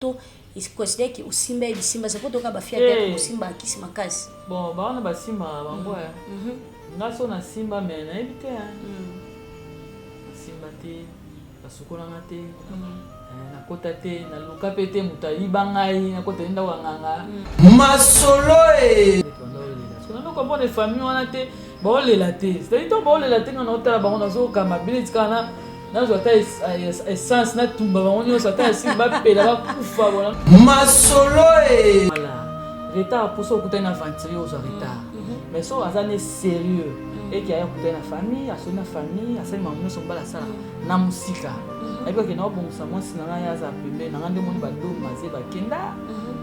To considère que osimba ye bisimba se po toyoka ba fille ya theatre bosimbaka kisi makasi. Bon ba wana basimbaka bango eh. Nga so na simba mais nayebi te hein. Na simba te, basukola nga te, na kota te, na luka pe te mutu ayiba ngai, na kota te ndaku ya nganga. Masolo eh. Nazo comprendre famille wana te, baolela te. C'est-à-dire tango baolela te nga naotala bango nazoyoka mabe neti kaka na nazwa ata essence natumba bango nyonso ata esili bapela bakufa bona masolo e voilà retard mpo so okutani na aventurier ozwa retard mhm. mais so aza ne sérieux mhm. eke aya okutani na famille asoli na famille asali makambo nyonso mobali asalaka mhm. na mosika ayebi kake naobongisa mwasi na ngai aza pembeni na ngai nde omoni badomaze bakenda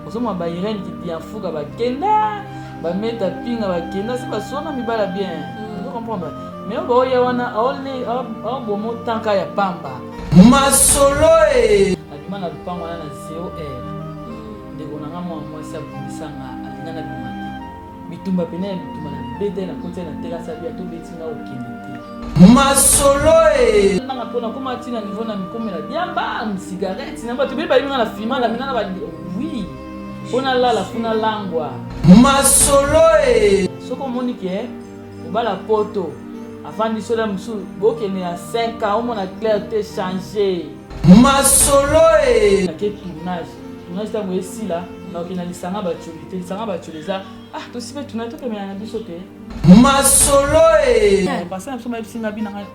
ozomona ba Irène Kidianfuka bakenda bameta pinga bakenda se basona mibala bien ozo comprendre mais oyo baoya wana aoboma otanka ya pamba masolo e nabima na lupango wana na 0 heure ndeko na nga mwa mwasi abundisa nga alinga nabima te bitumba pene ya bitumba na beta ye na koti ye na terasi abi ata obeti nga okende te. Masolo e. Nanga pona koma ti na niveau na mikomela diamba cigarette na bato ebele bayebi nga na fima na mina na ba oui po nalala fo nalangwa. Masolo e. Soki omoni ke mobali ya poto afandi sola mosusu bokende ya 5 ans omona clair te changer. Masolo e. Nake tournage tournage ntango esila nakokende na lisanga bacoli te lisanga bacoli eza ah tosi mpe tournage tokemela na biso te. Masolo e. Pasteur na biso bayebisi nga bina nga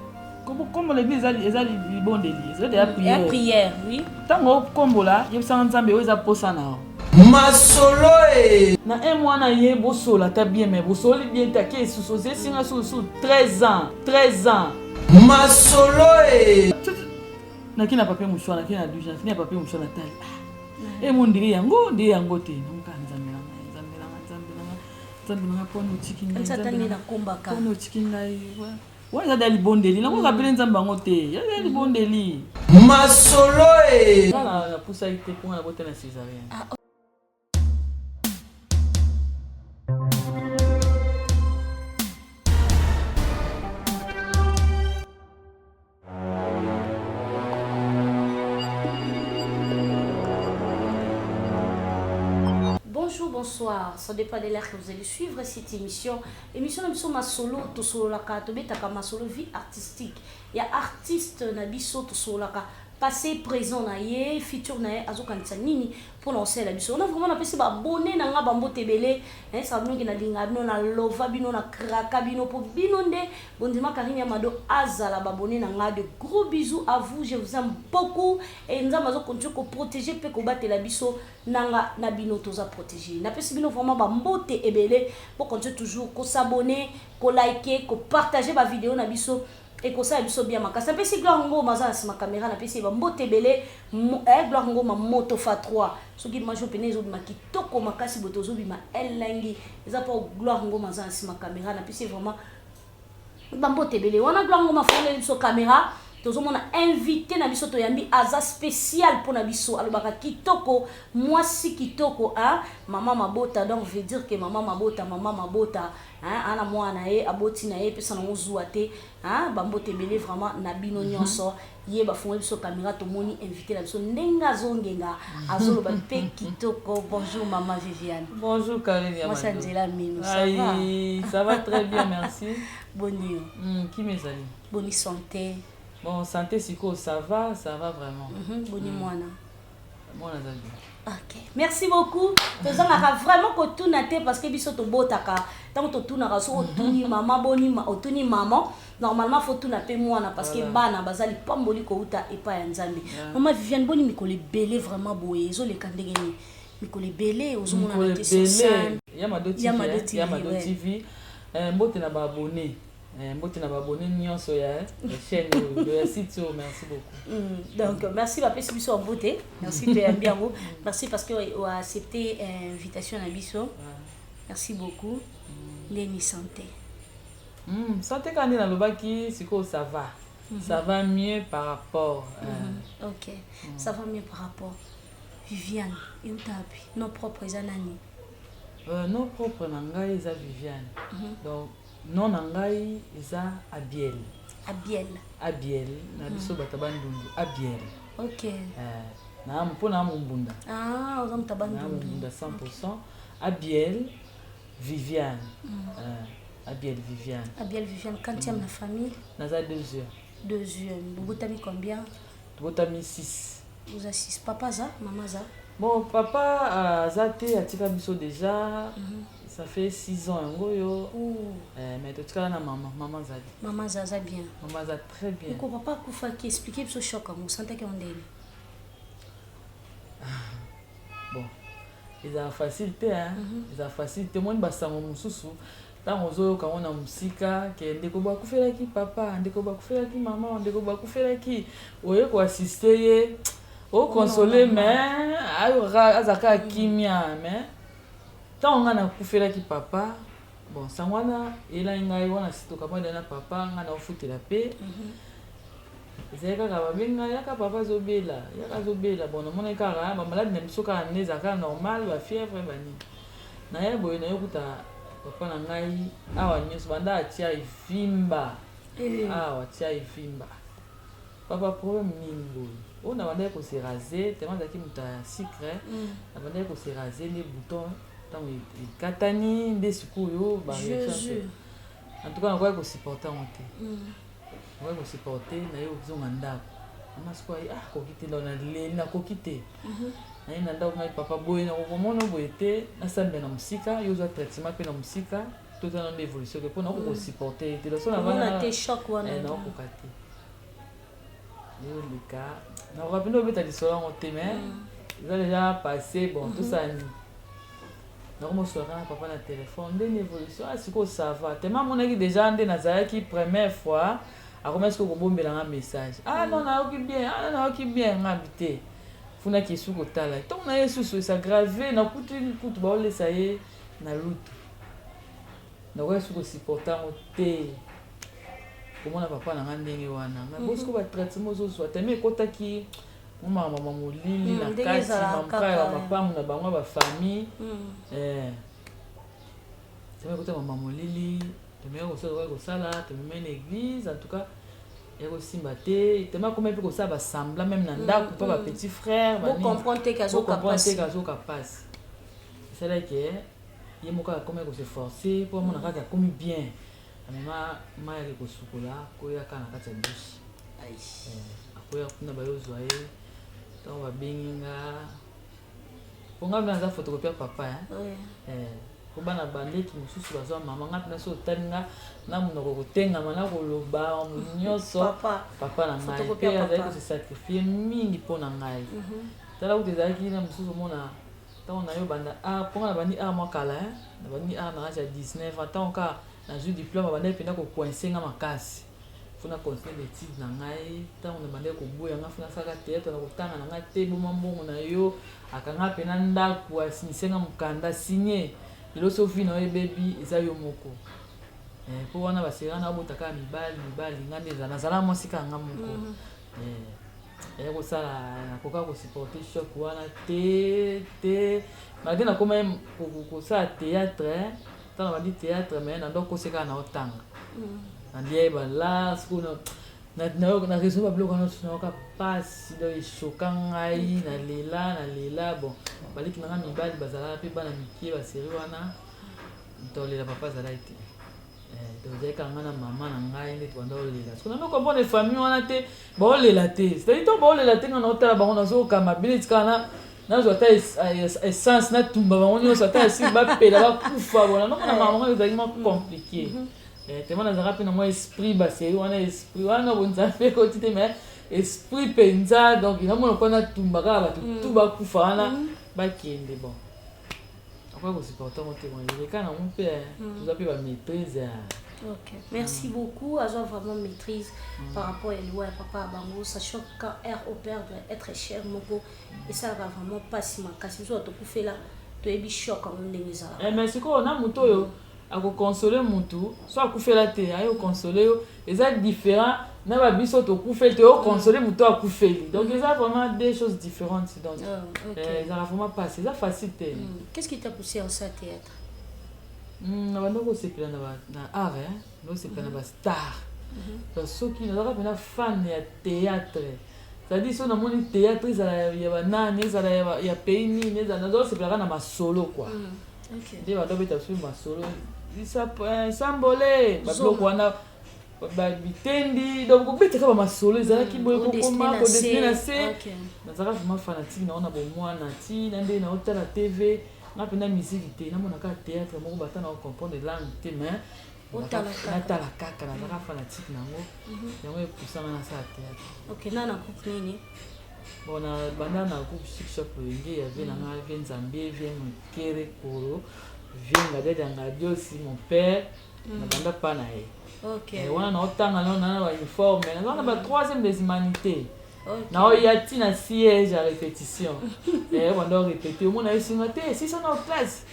kombola eglise eza libondeli eza deya prière. Prière oui. Ntango okombola yebisanga Nzambe oyo eza posa na yo. Masolo e. Na un mois na ye bosola ata bien mais bosoli bien te ake susu ozesi nga susu 13 ans 13 ans. Masolo e. Nake na papier mouchoir nake na douche nafini ya papier mouchoir natali ah e mondire yango nde yango te namoka nzambe na ngai nzambe na ngai nzambe na ngai nzambe na ngai mpona otiki ngai mpona otiki ngai wana eza da libondeli nakoka apele nzambe yango te eza da libondeli masolo e napusaki te mpo nga nabota na césarienne ah, Bonjour, bonsoir. Ça dépend de l'heure que vous allez suivre cette émission. Émission na biso masolo tosololaka tobetaka masolo vie artistique. Ya artiste na biso tosololaka passé présent na ye futur na ye azokanisa nini mpo na kosalela biso wana vraiment napesi baabonne na nga bambote ebele nayebisaka bino ke nalingaka bino na lova bino na kraka bino mpo bino nde bondima Karine ya Mado azala b'abonne na nga de gros bisous à vous je vous aime beaucoup et nzambe azo continuer ko protéger pe kobatela biso nanga na bino toza protéger napesi bino vraiment ba mbote ebele bo continuer toujours ko s'abonner ko liker ko partager ba video na biso ekosala biso bien makasi napesi Gloire Ngoma aza na sima camera napesi ye ba mbote ebele eh, Gloire Ngoma moto fa 3 soki image oyo pene ezobima kitoko makasi boye tozobima elengi eza po Gloire Ngoma aza na sima camera napesi ye vraiment Ba mbote ebele wana Gloire Ngoma afongoleli biso camera tozomona invité na biso toyambi aza spécial mpo na biso alobaka kitoko mwasi kitoko hein? mama mabota donc veut dire que mama mabota mama mabota hein? ana mwana na ye aboti na ye epesa nango zuwa te hein? bambote ebele vraiment na bino nyonso Ye bafungoli biso camera tomoni invite na biso ndenge azongenga azoloba pe kitoko. Bonjour maman Viviane. Bonjour Karine ya Mwasi ya nzela minu ça va? Ça va très bien merci. Boni yo? Kimia ezali. Boni santé? Bon santé sikoyo ça va, ça va vraiment. Boni mwana? Mwana aza bien. Ok, merci beaucoup. Tozangaka vraiment kotuna te parce que biso tobotaka ntango totunaka soki otuni mama boni otuni maman normalement faut tuna pe mwana parce que bana baza lipamboli kouta epai ya Nzambe. Maman Viviane boni mikolo ebele vraiment boye ezoleka ndenge nini? Mikolo ebele ozomonana te sur scène. Ya Mado TV, ya Mado TV. Mbote na ba abonnes. Mbote na ba abonnes nionso ya chaîne oyo ya site oyo merci beaucoup. Donc merci bapesi biso mbote. Merci toyambi yango. Merci parce que o accepter invitation na biso. Merci beaucoup. Ndeni santé. Santé kaka nde nalobaki sikoyo ça va. Ça va mieux par rapport. Ok. Ça va mieux par rapport. Viviane, euta wapi? Nom propre eza nani? Nom propre na ngai eza Viviane. Donc Nom na ngai eza Abiel. Abiel. Abiel na biso bato ya Bandundu Abiel. Ok. Eh. Na mpo na mombunda. Ah, oza moto ya Na Bandundu. mombunda 100%. Abiel Viviane. Abiel Viviane. Abiel Viviane, quantième na famille? Naza deuxième. Deuxième. Bobotami combien? Tobotami 6. Oza 6. Papa aza, mama aza? Bon, papa aza te, atika biso déjà. Ça fait 6 ans yango oyo. Ouh. Mais totikala na mama, mama azali. Mama aza, aza bien? Mama aza très bien. Eko papa akufaki, explique biso choc yango, osantaki yango ndeni? Bon, ezala facile te, hein? Ezala facile te. Omoni basango mosusu, ntango ozoyoka yango na mosika ke ndeko bakufelaki papa, ndeko bakufelaki mama, ndeko bakufelaki, oye koassister ye, oconsoler, mais ayoka aza kaka kimia. Mais ntango ngai nakufelaki papa, bon, sango wana eyelaki ngai wana, si tokamwani na papa, ngai naofutela mpe ezali kaka babenga: "Yaka, papa azobela, yaka, azobela." Bon, namonaki kaka bamaladi na biso kaka nde ezala kaka normal, bafièvre, banini. Naye boye, nayokuta papa na ngai awa nyonso banda atia evimba. Awa atia evimba. Papa, problème nini boye? Oyo na bandaki kose raser, tellement azalaki moto ya sucre, na bandaki kose raser nde bouton ntango ekatani nde sikoyo Jésus. En tout cas, nakoki kosupporter yango te. Nakoki kosupporter. Naye kozonga ndako, mama sikoyo aye: "Ah, koki te." Donc naleli, nakoki te. Naye na ndako, ngai: "Papa, boye nakokomona boye te, nasambela na mosika, yo ozwa traitement mpe na mosika, tozala nano évolution ke mpo nakoki kosupporter ye te." Donc so Omona te choc wana. Nakokoka te. Eyoleka, nakoka mpena obeta lisolo yango te, mais eza déjà passé. Bon, tosala nini? Nakomosolaka na papa na telefone ndeni évolution. Ah, sikoyo ça va. Tellement amonaki déjà nde nazalaki première fois, akomaki sikoyo kobombelanga message: "Ah non, nayoki bien, ah non, nayoki bien." Ngambi te, funaki esu kotala ntongo na ye susu es'aggraver. Nakuti kutu baolesa ye na lutu. Nakoki su kosupporter yango te, komona papa na nga ndenge wana. Ngai bo sikoyo batraitement ozozwa teme ekɔtaki mo makambo molili na Ndenge kati ezalaka mamuka kaka, ya bamapangu na bango ya bafamille. Teme ekota mama molili, tomeki kosala, kosala, tomemi na église. En tout cas, ekosimba te. Teme akomi mpe kosala basemblant même na ndako mpa bapetit frère. Bocomprendre te ke azoka Bocomprendre te pasi. ke azoka pasi. Esalaki ye moko akomi kose forcer mpo amona kaka akomi bien. Amema mai yake kosukola, akoya kaka na kati ya douche. Ai. Akoya kuna, bayozwa ye. Ntango babengi nga, po nga mpe naza photocopie ya papa, hein. Po bana bandeki mosusu bazwa mama, nga mpena so otali nga na monoko kotengama na koloba nyonso. Papa. Papa na ngai Photocopie mpe ya azali papa. kose sacrifier mingi mpo na ngai. Tala kutu ezalaki na mosusu omona ntango na yo banda art, mpo nga na bandi art mwa kala, hein. Na bandi art na âge ya 19 ans. Ntango kaka nazwi diplôme, abandaki mpenza kocoincer nga makasi, faut na continuer baétude na ngai. Ntango na bandaki koboya nga, faut nasalaka théâtre na kotanga na ngai te, boma mbongo na yo. Akanga mpena ndako, asinise nga mokanda, signe: "Lelo so vie na yo ebebi, eza yo moko." Mpo wana basera na babota kaka mibali, mibali, nga nde nazala mwasi kaka nga moko. Eya kosala, nakoka kosupporter choc wana te te, malgré nakoma ye kosala théâtre. Ntango nabandi théâtre, mais nando kosi kaka na otanga, nandi yeba la sikoyo na raison babiloko wana nyonso, nayoka pasi. Donc echoquer ngai, nalela, nalela. Bon, baleki na nga mibali bazalaka mpe bana mike, baseri wana moto aolela papa azalaki te. Donc ezalaki kaka nga na mama na ngai nde tobanda olela. Soki nando comprendre famille wana te, baolela te, c'est-à-dire ntango baolela te, nga na otala bango, nazoyoka mabe neti kaka na nazwa ata essence, natumba bango nyonso, ata esili bapela, bakufa. Bona nomona makambo ngo ezalaki mwa compliqué. Tellement nazalaka mpe na mwa esprit baseri wana, esprit wana bonzambe ekoti te, mais esprit mpenza. Donc namona mpo natumba kaka bato tu bakufa wana, bakende. Bon, akoki kosupporter ngo te. Bon, eleka nango mpe, toza mpe bamaîtrise ya Ok, merci beaucoup. Azo vraiment maîtrise par rapport à liwa ya papa bango, sachant que quand R opère doit être cher moko et ça va vraiment pas si makasi biso tokufela, toyebi choc yango ndenge ezalaka. Mais sikoyo na motu oyo akoconsoler mutu so akufela te, aye koconsoler yo, eza différent na babiso tokufeli, toyoconsoler motu akufeli. Donc eza vraiment deux choses différentes. Donc Ah, ok. Ezalaka vraiment passe, eza facile te. Qu'est-ce qui t'a poussé en ça théâtre? Na banda kosepela na art, hein, na kosepela na bastar. Donc soki nazalaka mpena fan ya théâtre, C'est-à-dire soki namoni théâtre, ezala ya banani, ezala ya pays nini, ezala, nazosepelaka na masolo quoi. Nde bandobeta biso masolo sambole, babiloko wana, bitendi, donc kobetaka bamasolo ezalaki boye, kokoma, kodessiner na se. Nazalaka vraiment fanatique nango na bomwana ti na nde naotala TV. Nga mpenza musique te, namonaka théâtre moko bata na comprendre langue te, mais natala kaka, nazalaka fanatique nango. Yango epusanga nasala théâtre. Ok, na groupe nini? Bon, na banda na groupe Chic Choc Loyenge ya vie na nga, vie Nzambe, vie Mokere Koro, vie Ngadede ya Ngadiosi, mon père. Na banda pa na ye wana, naotanga nano na bauniforme, naza na ba troisième des humanités, naoya ntina siège ya répétition, banda orépété, omona esinga te, sisa na classe,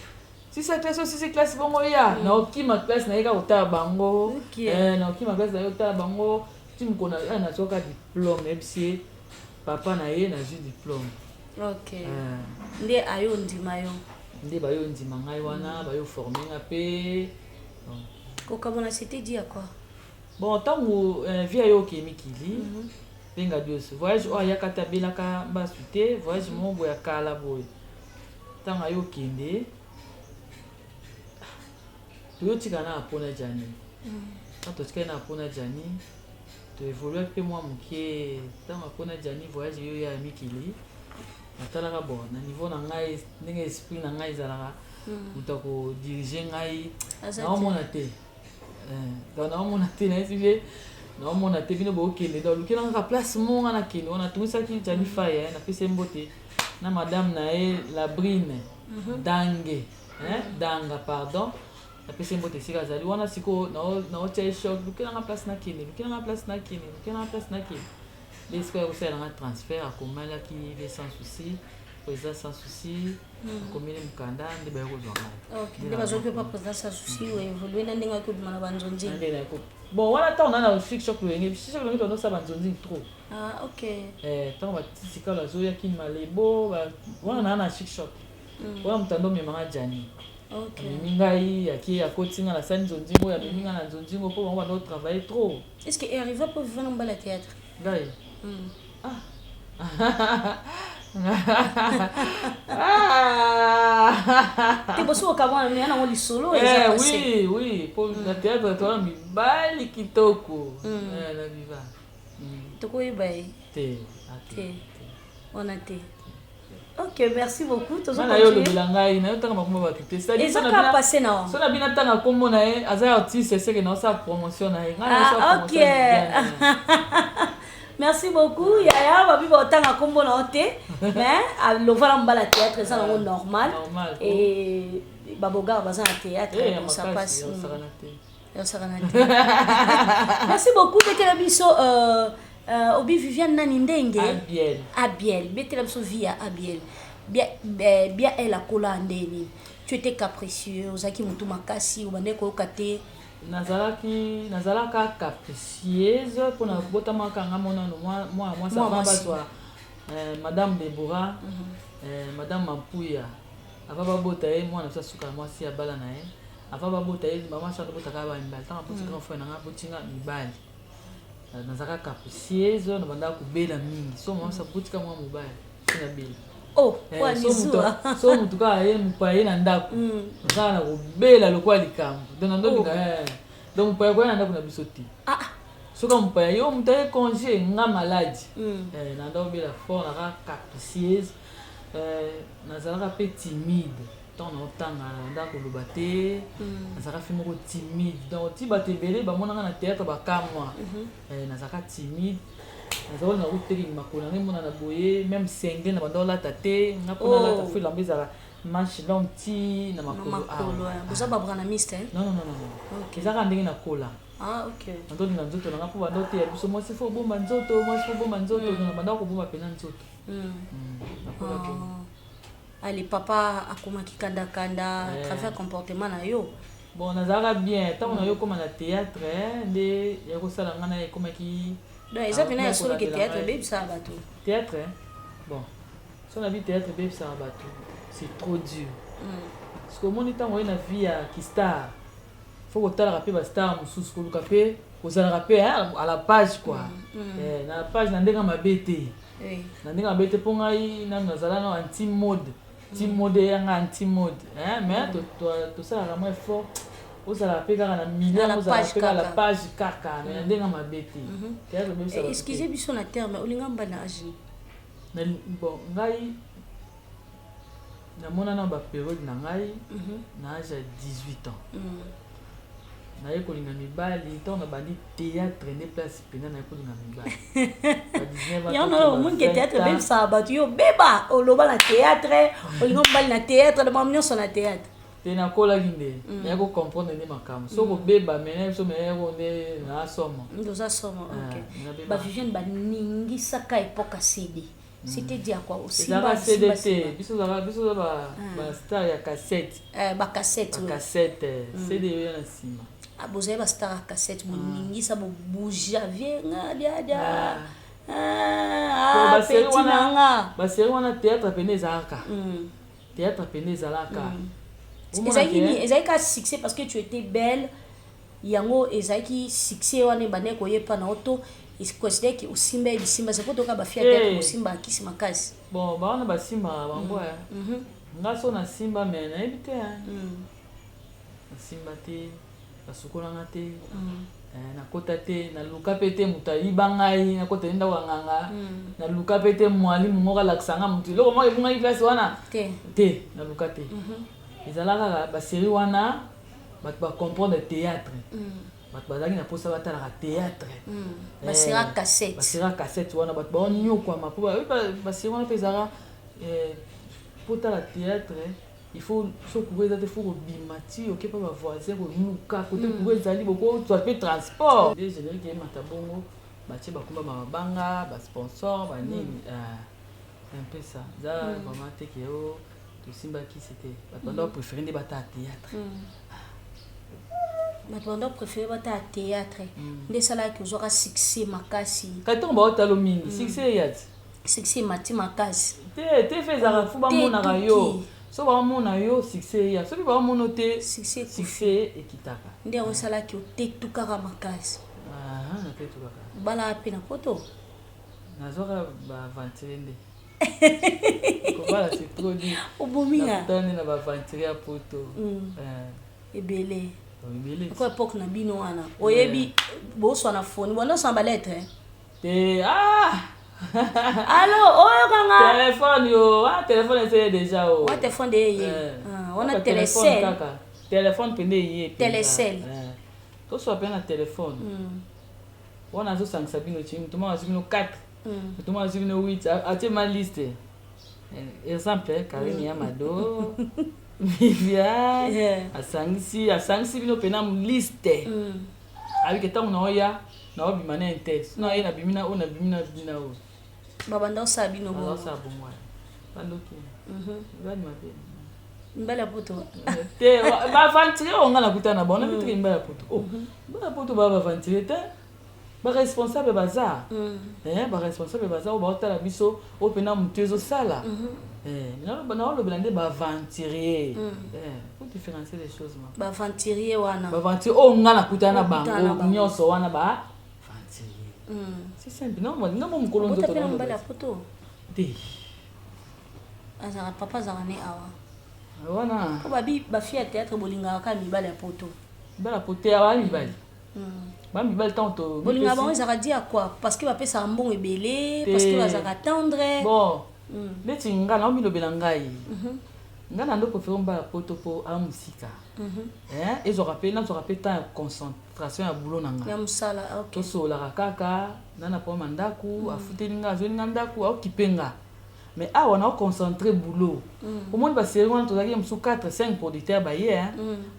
sisa classe, osisi classe bongo ya naokima classe, nayeka kotala bango, naokima classe, naye kotala bango ti mokolo nazwaka diplôme. Nayebisi ye, papa na ye, nazwi diplôme. Nde ayo ndima yo? Nde bayo ndima ngai wana, bayo forme nga mpe. Kokabona, c'était dit à quoi? Bon, ntango vie ayo okei mikili, mpenga dioso voyage oyo ayaka te, abelaka mbasu te, voyage moko boye ya kala boye. Ntango ayo okende, toyotikala na apona Jani. Ntango totikali na apona Jani, toévoluaki mpe mwa moke. Ntango apona Jani, voyage eyo ya mikili, natalaka, bon, na niveau na ngai, ndenge esprit na ngai ezalaka, moto akodiriger ngai naomona te. Donc naomona te, nayesi mpe naomona te. Bino bookende, donc lukela kaka place mo nga nakende wana. Tungisaki Jani Fai, napesi ye mbote na madame na ye Labrine Dange, Danga, pardon, napesi ye mbote esika azali wana. Sikoyo naotia ye choc: lukelanga place nakende, lukelanga place nakende, lukelanga place nakende. Nde esika ya kosalelanga transfert, akomalaki be sans souci, président sans souci akomeli mokanda, nde baye kozwa ngai. Nde bazwaki pa président sans souci, oévolue na ndenge aki obima na banzonzi? Bon, wana ntango na na Chic Choc Loyenge, Chic Choc Loyenge, tondosala banzonzi trop. Ah, ok. Ntango batisika bazoyaki malebo wana, naa na Chic Choc wana, moto ando omemanga Jani, amemi ngai, ake akoti nga, nasali nzonzingo oyo, amemi nga na nzonzingo mpo bango bando travailler trop. Est ce que arriva mpo vivre na mobala théâtre? Ngai? Ah. Te, bosi okamwana ya nango lisolo? Eza oui, po na théâtre towana mibali kitoko na viva. Tokoyeba ye? Te. Te, wana te. Ok, merci beaucoup. Na ye olobela ngai, na yo ntanga makombo bato te. Eza kaka passé na So na bino ntanga nkombo na ye, aza artiste, seke naosala promotion na ye. Ah, ok, merci beaucoup yaya. Babi baotanga nkombo na yo te, mais alovala mobala théâtre, eza nango normal. Et babogard baza na théâtre, donc ça passe, osakana te. Merci beaucoup. Betela biso obi Viviane nani ndenge? Abiel. Abiel, betela biso vie ya Abiel. Bia, bia el akola ndeni? Tu étais capricieux, ozalaki motu makasi, obandaki koyoka te? Nazalaki, nazalaka capricieuse mpona botamaka nga monano mwana mwasi avant bazwa madame Debora, madame Mampuya, avant babota ye mwana biso asuka mwasi ya bala na ye, avant babota ye, mama so abotaka bamibali. Ntango aboti grand frère nanga, abotinga mibali. Nazalaka capricieuse, na bandaka kobela mingi. So mama so abotika mwa mobali, so nabela. Oh. So motu kaka ye mopaya ye na ndako, kaka na kobela lokola likambo. Donc nandolinga, donc mopaya koya na ndako na biso te. Soki mopaya yo moto aye congé, nga maladi, nanda kobela fort. Naka capricieuse, nazalaka mpe timide. Ntango naotanga, nabandaka koloba te, nazalaka fi moko timide. Donc ti bato ebele bamonanga na théâtre bakamwa. Nazalaka timide, nazala olinga kutelemi makolo na ngai emonana boye. Même singlet na banda olata te nga, mpona alata fo elamba ezala manche longue ti na makolo. Boza babranamiste? Non, non, non, non, ezalaka ndenge nakola. Ah, ok. Nandolinga nzoto nanga, mpo banda oteya biso mwasi fo obomba nzoto, mwasi fo obomba nzoto. Na banda kobomba mpena nzoto. Nakola bongo. Ale, papa akomaki kandakanda à travers comportement na yo? Bon, nazalaka bien. Ntango na yo okóma na théâtre, nde ya kosala ngai na ekomaki. Donc eza mpena ya solo ke théâtre ebebisaka bato? Théâtre, bon, so na bi théâtre ebebisaka bato, c'est trop dur, parce que omoni, ntango oye na vie ya kistar, faut kotalaka mpe bastar mosusu, koluka mpe kozalaka mpe à la page quoi, na la page na ndenge mabe te. Na ndenge mabe te, mpo ngai nanu nazala na anti mode ti mode eyanga anti mode, mais tosalaka mwa effort, ozalaka mpe kaka na milieu, ozalaka mpe kaka la page kaka, mais na ndenge mabe te. Théâtre ebebisaka. Excuse biso na terme, olinga mobali na age? Bon, ngai namona na bapériode na ngai na age ya 18 ans. Naye kolinga mibali ntango nabandi théâtre, nde place mpena naye kolinga mibali. Yango omonike théâtre ebebisaka bato. Yo beba oloba na théâtre, olinga mobali na théâtre, na makambo nyonso na théâtre. Te, nakolaki nde naye kocomprendre nde makambo. So kobeba mene biso meyeko nde naasoma. Nde oza somo. Ok, baviviane baningisaka époque ya CD, c'était dit à quoi? Ezalaka CD te, biso biso oza bastar ya cassette. Bacassette. Bacassette, CD oya na nsima. Bozali bastar ya cassette, boningisa, bobouge vie nga diadia. Petit nanga, basérie wana, théâtre pene ezalaka, théâtre pene ezalaka. Ezalaki nini? Ezalaki ka succès parce que tu étais belle, yango ezalaki succès wana ebandaki koyepa na yo, to considère que osimba ye bisimba se po toka bafille ya théâtre bosimba akisi makasi? Bon, bawana basimbaka bango ya nga so nasimba, mais nayebi te, nasimba te, basukolanga te, nakota te, naluka mpe te moto ayiba ngai, nakota te ndako ya nganga, naluka mpe te mwalimu moko alakisa nga moto eloko moko ebungaki place wana te, naluka te. Ezala kaka basérie wana, bato bacomprendre théâtre, bato bazalaki na mposa batalaka théâtre. Basérie cassette. Basérie cassette wana, bato baonyokwama mpo basérie wana mpe ezalaka mpo tala théâtre, il faut so courant eza te, faut kobima ti oke mpa bavoisin koluka kote courant ezali, bokozwa mpe transport nde générique eyemata bongo, batie bakumba bamabanga, basponsor banini, un peu ça. Eza vraiment te ke o tosimbaki, c'était bato banda bapréféré nde batala théâtre. Bato banda préféré batala théâtre nde esalaki ozwaka succès makasi. Kasi ntongo baotalo mingi, succès eya ti. Succès emati makasi. Te te, fe ezalaka fu bamonaka yo, so baomona yo, succès eya, soki baomona te, succès ekitaka. Nde yango esalaki otetukaka makasi. Natetukaka. Obalaka mpe na poto? Nazwaka baaventurier nde kobala, c'est trop dit. Obominga. Nakutani na baaventurier ya poto. Ebele. Ebele. Ko époque na bino wana, oyebi boswa na foni, bondoswa na balettre. Te, ah. Allo, oyokanga. Telefone yo, ah, telefone eseye déjà o. Wa telefone nde eye wana, Telecel. Kaka telefone mpe nde eye. Telecel. Toswa mpe na telefone wana, azosangisa bino ti moto moko azwi bino 4, moto moko azwi bino 8, atie ma liste, exemple Karine ya Mado, Viviane, asangisi bino mpena liste, abike ntango naoya, naobima na inte, so naye nabimi na oyo, nabimi na bimi na oyo. Babanda osala bino bongo. Osala bongo wana, bandoki, mibali mabe. Mibali ya poto. Te, baaventurier oyo nga nakuta na bango, nabitiki mibali ya poto, oh, mibali ya poto baa baaventurier te, baresponsable baza, baresponsable baza oyo baotala biso, oyo mpena motu ezosala. Naolobela nde baaventurier pour différencier les choses. Baaventurier wana. Baaventurier oyo nga nakutana na bango nyonso wana, baaventurier, c'est simple. Nga mo mokolo. Nzoto mpe na mobali ya poto? Te. Azalaka papa, azalaka ne awa. Wana. Po babi bafille ya théâtre bolingaka kaka mibali ya poto. Mibali ya poto te, baa mibali, bamibali ntango to Bolingaka bango ezalaka di ya quoi? Parce que bapesaka mbongo ebele, parce que bazalaka tendre? Bon, neti nga naomilobela ngai, nga na ndo préféré mobali ya poto mpo aa mosika, ezwaka mpe nazwaka mpe temps ya concentration ya boulot na nga. Ya mosala, ok. Tosololaka kaka nga na problème ya ndako, afuteli nga, azweli nga ndako, aokipe nga, mais awa naoconcentre boulot. Omoni basérie wana, tozalaki ya mosusu 4 5 producteur baye,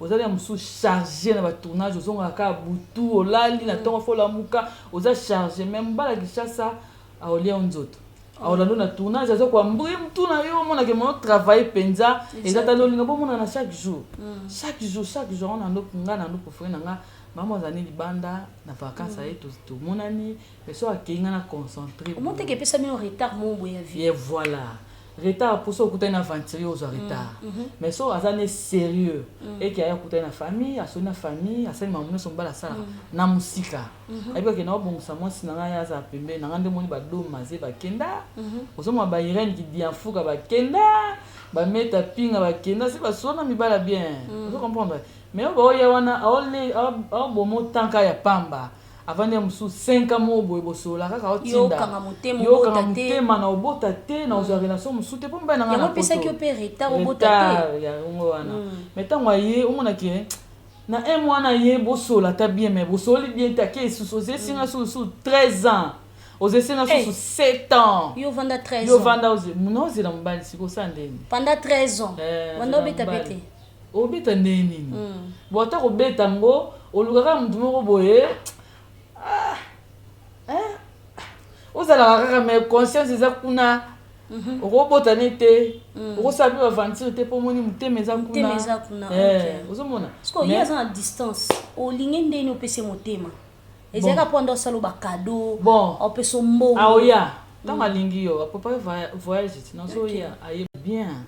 ozali ya mosusu chargé na batournage, ozongaka kaka butu, olali na ntongo, fo olamuka, oza chargé. Mais mobali ya Kinshasa aolia yo nzoto, aolanda na tournage, aza koambri mutu na yo, omonake mo travaille mpenza eza tali olinga bomonana chaque jour, chaque jour, chaque jour. Wana ndo nga na ndo préféré na nga, mama azali libanda na vacance, aye, tomonani, mais so akei, nga na concentré. Omoteke epesa bino retard moko boye ya vie. Et voilà. Retard mpo so okutani na aventurier, ozwa retard. Mais so aza ne sérieux eke aya akutani na famille, asoli na famille, asali makambo nyonso mobali asalaka na mosika, ayebi kake na obongisa mwasi na ngai, azala pembeni na ngai. Nde omoni badomaze bakenda, ozomona bairene kidianfuka bakenda, bameta pinga bakenda, se basona mibala bien, ozo comprendre. Mais oyo baoya wana, aoboma otanka ya pamba, avandi ya mosusu 5 ans moko boye, bosolola kaka, otinda. Yokanga motema. Yokanga obota te. Motema na obota te, na ozwa relation mosusu te, mpo mobali na ngai Yango na epesaki yo poto. mpe retard, obota te. Retard yango wana. Mais ntango aye, omonaki na un mois na ye bosola ata bien, mais bosoli bien te, ake lisusu, ozesinga susu 13 ans, ozesinga susu 7 ans. Yo vanda 13 Yo ans. vanda muna ozela mobali sikoyo, osala ndeni? Pendant 13 ans Eh, wanda ozela obeta mpe mobali. te. Obeta ndenge nini? Bon, ata kobeta yango, olukaka motu moko boye, ah, eh, ozalaka kaka, mais conscience eza kuna. Okobota ne te, okosala mpe baventure te, mpo omoni motema eza Motema kuna. eza kuna, Eh, ok. ozomona. Parce que ye aza na distance, olingi ndeni opesi ye motema? Ezalaka mpo anda osala bacadeau, Bon. opesa mbongo. Aoya ntango alingi yo, aprépare voyage ti nazoya, aye bien,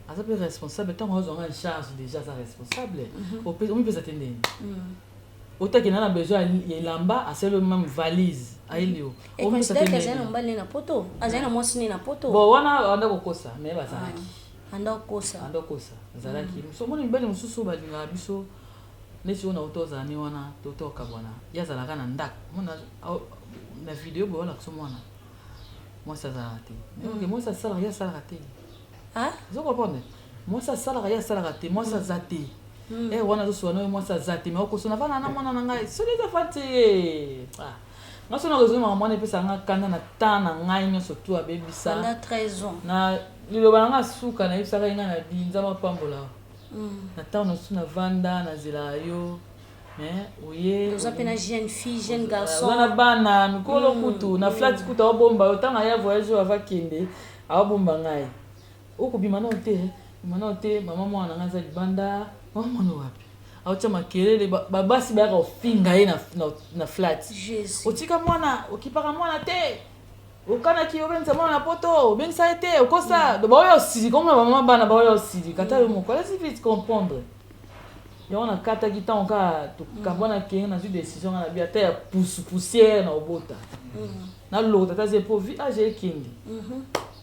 aza mpe responsable. Ntango azwanga en charge déjà, aza responsable. Omipesa te ndeni otakenda na besoin ya elamba, asali même valise, ayeli yo. Omipesa te Econsidère que azali na ndeni? mobali ne na poto, azali na mwasi ne na poto. Bon, wana anda kokosa, mais bazalaki. Anda kokosa. Anda kokosa, azalaki. So omoni mibali mosusu oyo balingaka biso neti oyo na ota ozala ne wana, tota okabwana, ye azalaka na ndako, mona na video boye, olakisa mwana mwasi azalaka te. Mais ok, mwasi asalaka, ye asalaka te. Ah? Ozo comprendre? Mwasi asalaka, ye asalaka te, mwasi aza te. E wana azosola na oyo, mwasi aza te, mais okosona vana na mwana na ngai, soki eza fa te. Ah, nga so na raisonne makambo wana, epesaka nga kanda na temps na ngai nyonso tu abebisa. Pendant 13 ans. Na liloba na nga suka, nayebisaka ye, ngai na bi Nzambe apambola na ntango nasu navanda nazelaka yo, mais oye. Oza mpe na jeune fille, jeune Oza garçon. Na bana mikolo kutu na flat kutu, aobomba yo. Ntango aya voyage oyo, ava kende, aobomba ngai, okobima nao te, bima nao te, mama mwana na ngai aza libanda. Mama mwana wapi? Aotia makelele, babasi bayaka kofinga ye na flat. Jésus. Otika mwana, okipaka mwana te, okanaki obengisa mwana na poto, obengisa ye te, okosa baoya osilika, omona bamama bana baoya osilika, ata yo moko alasi vite comprendre yango. Nakataki ntango kaka tokabwana, kenge nazwi décision nga na bi ata ya poussière na obota, nalokota ata ze po vie age ekende,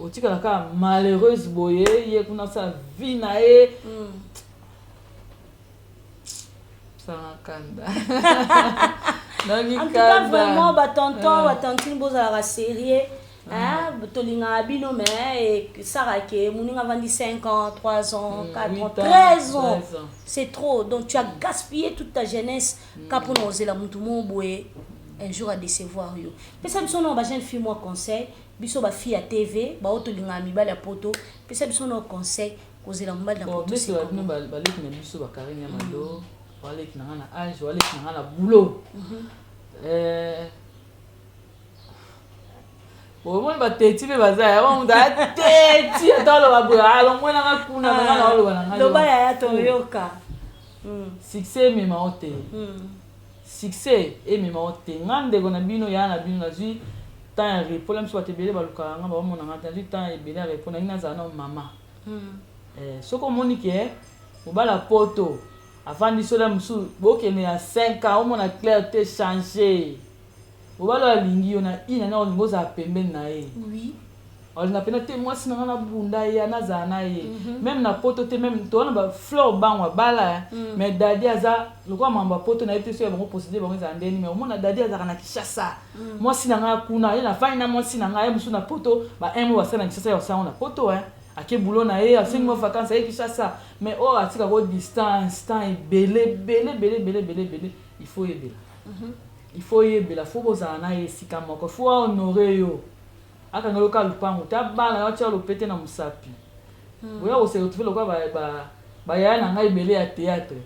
otikala kaka malheureuse boye, ye kuna asala vie na ye. Sanga kanda. En tout cas, vraiment, batonton, batantine, bozalaka sérieux, hein, tolingaka bino, mais esalaka moninga avandi 5 ans, 3 ans, 4 ans, 13 ans, c'est trop. Donc tu as gaspillé toute ta jeunesse ka mpona ozela motu moko boye, un jour adécevoir yo. Pesa biso na bajeune fille mwa conseil, biso bafille ya TV bao tolingaka mibali ya poto, pesa biso na conseil, kozela mobali na poto. Biso bino baleki na biso, bakarine ya mado, waleki na nga na age, waleki na nga na boulot. Omoni bateti mpe baza ya moto ateti, ata oloba boye, alongwe nanga kuna, nanga na oloba na ngai. Loba yaya, toyoka. Succès emema o te, succès emema o te. Nga ndeko na bino, ya na bino, nazwi temps ya repos. La biso bato ebele balukaka nga, baomona nga te. Nazwi temps ebele ya repos, nangi nazala na mama. Soki omoni ke mobali ya poto avandi sola mosusu, bokende ya 5 ans, omona clair te, change. Mobali oyo alingi yo na ina na olingi ozala pembeni na ye, alinga mpena te mwasi na nga nabunda ye, nazala na ye même na poto te. Même towana bafleur bango abala, mais dadi aza lokola mambo ya poto, nayebi te soki ya bango procédure bango ezala ndeni, mais omona dadi azalaka na Kinshasa, mwasi na nga kuna, ye nafandi na mwasi na ngai, ye mosusu na poto, ba un mois basala na Kinshasa, ya kosango na poto, ake boulot na ye, asengi mwa vacance, aye Kinshasa. Mais oyo atikako distance temps ebele ebele ebele ebele ebele ebele, il faut yebela, il faut yebela, faut bozala na ye esika moko, faut ahonore yo, akanga yo kaka lupango te, abala yo, atia lopete na mosapi, boya kose retrouve lokola bayaya na ngai ebele ya théâtre,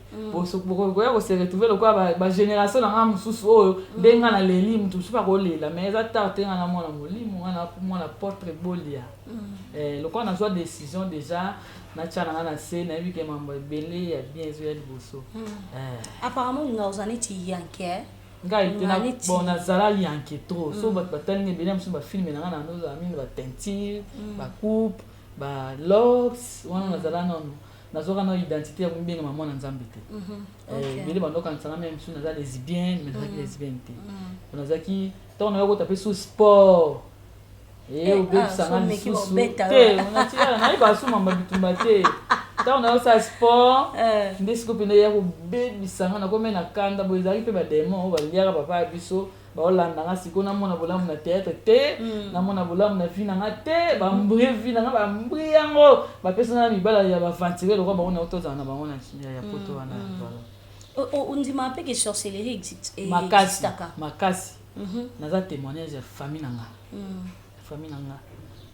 boya kose retrouve lokola bagénération na ngai mosusu oyo nde ngai naleli, moto mosusu akolela, mais eza tard te. Ngai na mwana molimo, ngai na mwana portre bolia. Lokola nazwa décision déjà, natya na ngai na se, nayebi ke mambo ebele ya bien ezoya liboso. Apparemment olinga ozala neti yanke. Ngai te, bon, nazala yanke trop. So bato batalinga ebele mosusu, bafilme na ngai na ozala mingi bateinture, bacoupe. Ba locks wana nazala nanu nazwaka nano identité ya komibengama mwana Nzambe te. Ebele bando okanisa nga meme soki naza lesbienne, mais nazalaki lesbienne te. Nazalaki ntango nayo kota mpe sous sport obebisa nga lisusu te, nayeba su mamba bitumba te. Ntango nayosala sport nde sikoyo mpenza eya kobebisa nga, nakomi na kanda boye. Ezalaki mpe bademon oyo baliaka papa ya biso, baolanda nga. Sikoyo namona bolamu na théâtre te, namona bolamu na vie na nga te. Bambrie vie na nga, bambrie yango, bapesa nga na mibala ya baaventurier lokwa bango na tozala na bango ya poto wana. Voilà. Ondima mpe ke sorcellerie Makasi. Existaka? Makasi. Naza témoignage ya famille na nga. Famille na nga,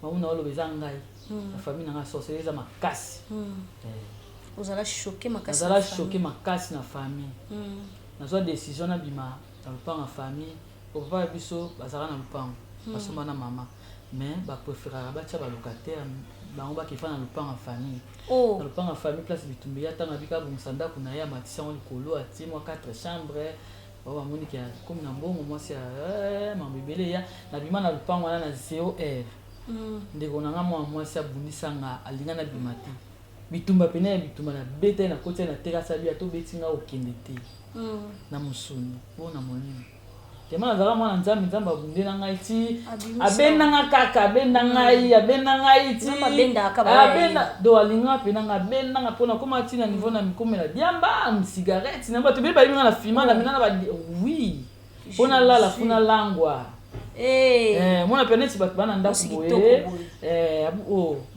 bango na oloba eza ngai na famille na nga, sorcellerie eza makasi. Ozala choqué makasi? Nazala choqué makasi na famille. Nazwa décision, nabima na lopango ya famille. Papa ya biso bazalaka na lopango, basomba na mama, mais bapréféraka batia balocataire, bango bakefa na lopango ya famille. Na lopango ya famille, place bitumba eya. Ntango abika abongisa ndako na ye, amatisi yango likolo, atie mwa 4 chambre, bao bamoniki komi na mbongo, mwasi ya mambo ebele eya. Nabima na lopango wana na 0 heure. Ndeko na nga mwana mwasi abundisa nga, alinga nabima te. Bitumba pene ya bitumba, nabeta ye, nakoti ye na terase, abi atobeti nga, okende te na mosuni mpo na molimo tema. Nazalaka mwana Nzambe, Nzambe abundela ngai ti abendanga kaka, abenda ngai, abenda ngai ti do alinga mpena nga, abendanga mpona koma ti na niveau na mikomela diamba, cigarette na bato ebele bayebi nga na fima na mina na ba oui, mpo nalala fu nalangwa. Mona pe neti bato bana ndako boye,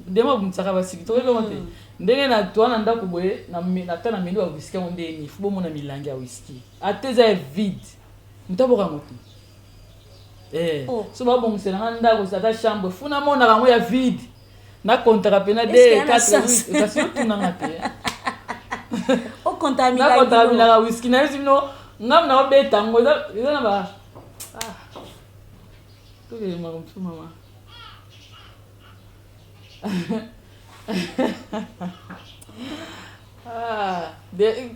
ndenge babundisaka basiki, toyebi yango te. Ndenge na toa na ndako boye, ata na meli ba whisky yango ndeni fu bomona milangi ya whisky, ata eza ya vide, moto aboka yango te. So babongisela nga ndako, ata chambre fu namonaka yango ya vide, nakontaka pena 2 4 8, kasi otunanga te. Nakontaka milanga whisky, nayebisi bino, ngambu naobeta yango eza na ba tokende makambo mosusu mama.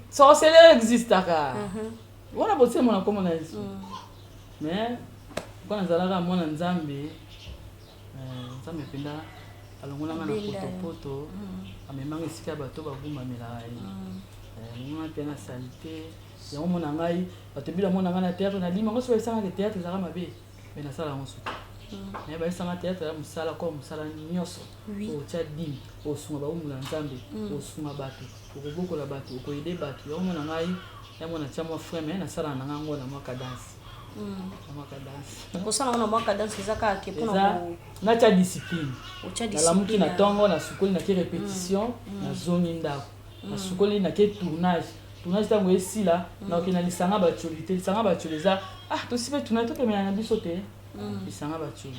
Sorcellerie existaka wana, botie mona kombo na Yesu, mais mpo nazalaka mwana Nzambe, Nzambe mpenza alongolanga na potopoto, amemanga esika bato bagumbamelaka ye, alongolanga mpe na saleté yango. Mona ngai, bato ebele bamona ngai na théâtre, nalima yango. So bayesanga ke théâtre ezalaka mabe, mais nasala yango suki, mais bayesanga théâtre ya mosala ko mosala nyonso. Otia dîme, osunga bawumbu na Nzambe, osunga bato, okobokola bato, okoyede bato. Yango mona ngai yango natia mwa frein, mais nasalaka na ngai yango na mwa cadence, na mwa cadence. Kosala ngo na mwa cadence eza kaka ke mpona Natia discipline. Nalamuki na ntongo, nasukoli, nake répétition, nazongi ndako, nasukoli, nake tournage. Tournage ntango esila, nakoke na lisanga batioli te. Lisanga batioli eza ah, tosi mpe tournage, tokemela na biso te. Lisanga batioli,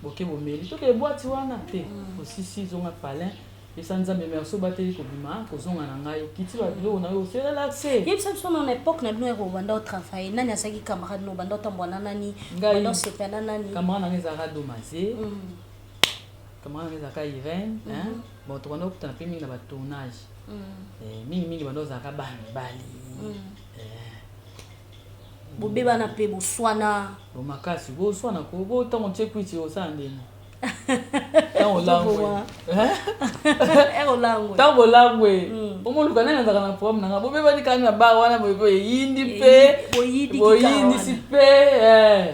boke bomeli, toke boîte wana te, osisi, zonga palin, pesa Nzambe merci, obateli kobima kozonga na ngai, okiti babiloko na yo, ose relaxe. Yebisa biso, na époque na bino ya kobanda otravaille, nani azalaki camarade no? Obanda otambola na nani? Obanda osepela na nani? Camarade nanga ezalaka Domaze, camarade nanga ezalaka Irene. Bon, tobanda okutana mpe mingi na batournage, mingimingi banda ozalaka bana mibali. Bobebana mpe boswana? Bo makasi, boswana ko bo ntango tie kwiti, osala ndeni ntango olangwe? Ntango bolangwe, omoluka nani azalaka na problème nanga. Bobebani kaka na bar wana boye, po eyindi mpe boyindisi mpe,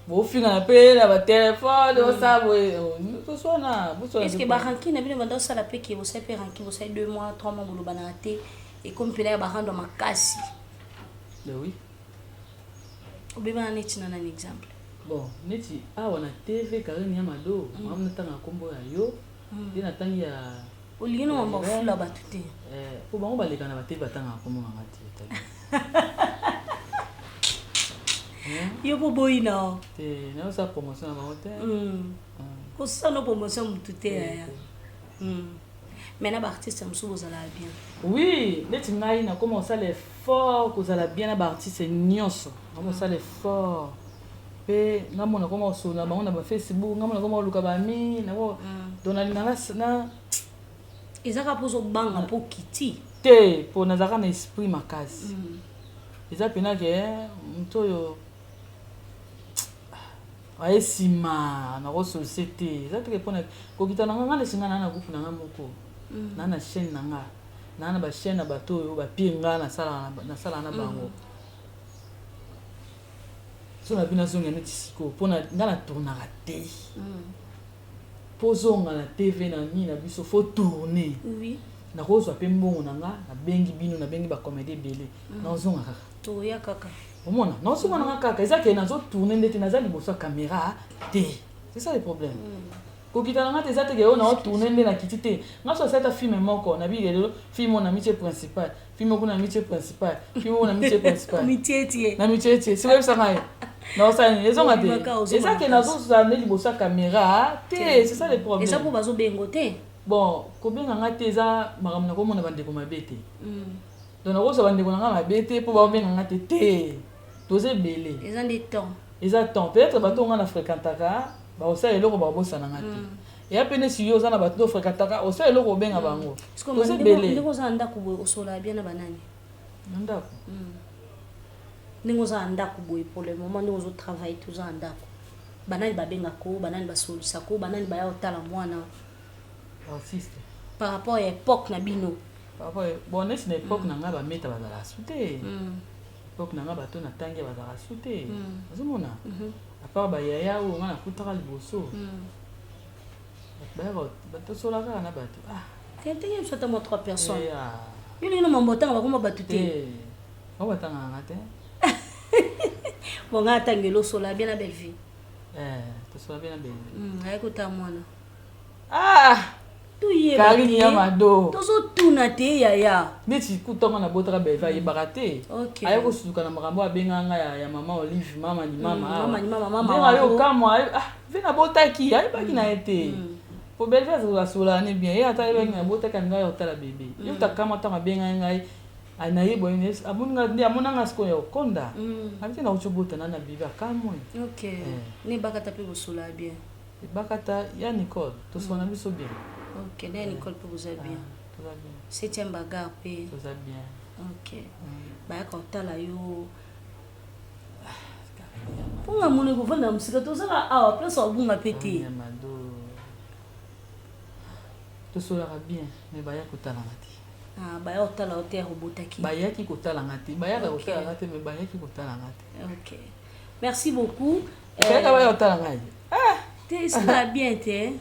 bofingana mpe na batelefone, osala boye, toswana. Est-ce barancune na bino banda osala mpe ke bosali mpe rancune, bosali 2 mois, 3 mois, bolobanaka te, ekomi mpena ya barando makasi? Oui. Obebana neti na nani, exemple? Bon, neti awa na TV, Karine ya Mado, mama, natanga nkombo ya yo nde natangi ya Olingi no mamba ofula bato te. Po bango baleka na batv, batangaka nkombo nanga te. Yo mpo boyi na Te, nayosala promotion na bango te. Kosala no promotion motu te yaya, mais na baartiste mosusu bozalaka bien? Oui, neti ngai nakoma kosala effort kozala bien na baartiste nyonso. Nakoma kosala effort mpe ngai mona nakoma kosolola bango na bafacebook, ngai mona nakoma koluka bami. Donc nalinga na Eza kaka mpo ozobanga mpo kiti? Te, mpo nazalaka na esprit makasi. Eza mpena ke moto oyo Aye nsima nakosolise te, eza teke mpona kokita na nga. Nga nesi nga naa na groupe na nga moko, naa na chaîne na nga, naa na bachaîne na bato oyo bapire nga nasalaka na bango. So na bino azonga neti sikoyo mpona nga na tournaka te. Mpo ozonga na TV na nini na biso, faut tourner. Nakozwa mpe mbongo na nga, nabengi bino, nabengi bacomédie ebele, nazonga kaka. Toya kaka. Omona, nazonga na nga kaka. Eza ke nazotourne ndeti naza liboso ya caméra te, c'est ça le problème. Kokita na nga te, eza teke oyo naotourne nde nakiti te. Nga so asali ata film moko, nabi lelo film oyo na mitie principal, film oyo kuna na mitie principal, film oyo na mitie principal. Mitietie. Na mitie tie, sikoyo oyebisaka ye naosala nini? Ezonga te. Obimaka, ozonga Eza ke makasi. nazozala nde liboso ya caméra te, c'est ça le problème. Eza mpo bazobengo te. Bon, kobenga nga te eza makambo nakomona bandeko mabe te. Donc nakozwa bandeko na nga mabe te mpo baobenga nga te. Te, toza ebele. Eza nde temps. Eza temps. Peut-être bato nga na fréquentaka bakosala eloko, bakobosana nga te. Eya mpe nesi yo oza na bato ofréquentaka, osala eloko, obenga bango. Toza ebele. Ndenge oza na ndako boye, osolaka bien na banani? Na ndako? Ndenge oza na ndako boye, pour le moment, ndenge ozotravaille te, oza na ndako, banani babengako, banani basolisako, banani baya kotala mwana? Artiste. Par rapport ya époque na bino. Par rapport, bon, neti na époque na ngai, bameta bazalaka su te. Époque na ngai, bato na ntangi bazalaka su te. Ozomona, à part bayaya oyo ngai nakutaka liboso, bato bayaka, tosola kaka na bato. Ah. Te, ndenge biso ata mwa trois personnes. Eh, ah. Yo ndenge na mambo otanga bakoma bato te. Te, bao batangaka nga te. Bon, ngai atangeli, osola bien na belle vie? Eh, tosola bien na belle. Aye kotala mwana. Ah! Toyeba. Karine ya Te Mado. Tozotuna te, yaya. Neti kutango nabotaka Belve, ayebaka te. Aye kosutuka na makambo oyo abengaka ngai ya mama Olive, mama ni mama. Mama ni mama, mama ndenge aye wango. okamwa, ah, ve nabotaki, ayebaki na ye te, po Belve asolaka ne bien. Ye ata ayebaki nabotaki, alingai ya kotala bebe. Ye kuta kamwa ntango abengai ngai naye boye, amoni ngai nde amona ngai sikoyo ya kokonda. Abi te nauti obota na bebe, akamwe. Ok. Ne bakata mpe bosola bien? Ebakata ya Nicole, tosola na biso bien. Ok, na ya Nicole mpe boza bien? Ah, toza bien. Septième bagarre mpe? Toza bien. Ok, bayaka kotala yo mponga mona kovanda mosika, tozaka awa place wabunga mpe te. Ya Mado, tosolaka bien, mais baya kotalanga te. Ah, baya kotala yo te ya kobotaki? Bayaki kotalanga te, bayaka kotalanga te, mais bayaki kotalanga te. Ok, merci beaucoup. Bayaka, baya kotala ngai. Te, esala bien te.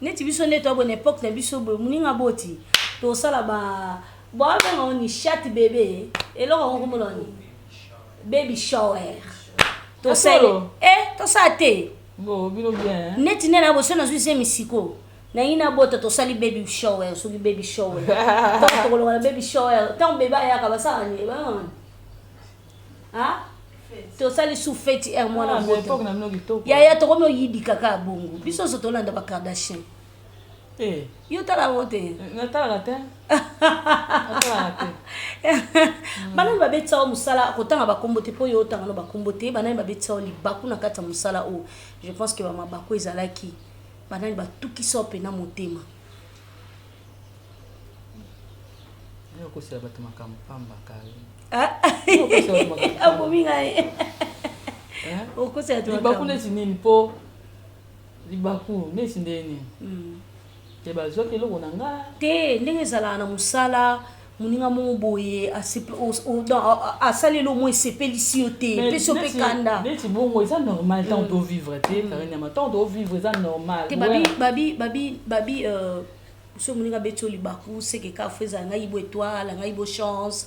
Neti biso nde toya boye na époque na biso boye, moninga boti, tosala ba babenga ngo ni chat bébé, eloko yango komona ni baby shower. Tosala. Solo? Eh, tosala te. Ngo bino bien, hein? Neti nde na boso nazwi zemi siko, nangi nabota, tosali baby shower. Soki baby shower, ntango tokoloka na baby shower, ntango bebe ayaka, basala ni ebangani, ah, tosali su feti aire mwana. Ah, mais bota. époque na bino kitoko. Yaya, tokomi oyidika kaka bongo. Biso nyonso tolanda bakardashian. Eh, Yo tala yango te? Natalaka te, natalaka te. Banani babetisa yo mosala? Kotanga bakombo te mpo yo otanga no bakombo te. Banani babetisa yo libaku na kati ya mosala oyo? Je pense que bamabaku ezalaki. Banani batukisa yo mpena motema? Yo okosela bato makambo pamba, Karine. Ah, Okosela bato makambo pamba. Abomi ngai. Eh? Okosela to Libaku makambo. neti nini? Mpo libaku neti nde nini? Te, bazwaki eloko na nga. Te, ndenge ezalaka na mosala, moninga moko boye donc, asali eloko moko esepelisi yo te, epesi yo mpe kanda. Neti bongo eza normal ntango tovivre te, Karine Yama. Ntango tovivre eza normal. Te, babi babi babi babi so moninga abeti yo libaku, seke kaka fo ezala ngai bo étoile, ngai bo chance.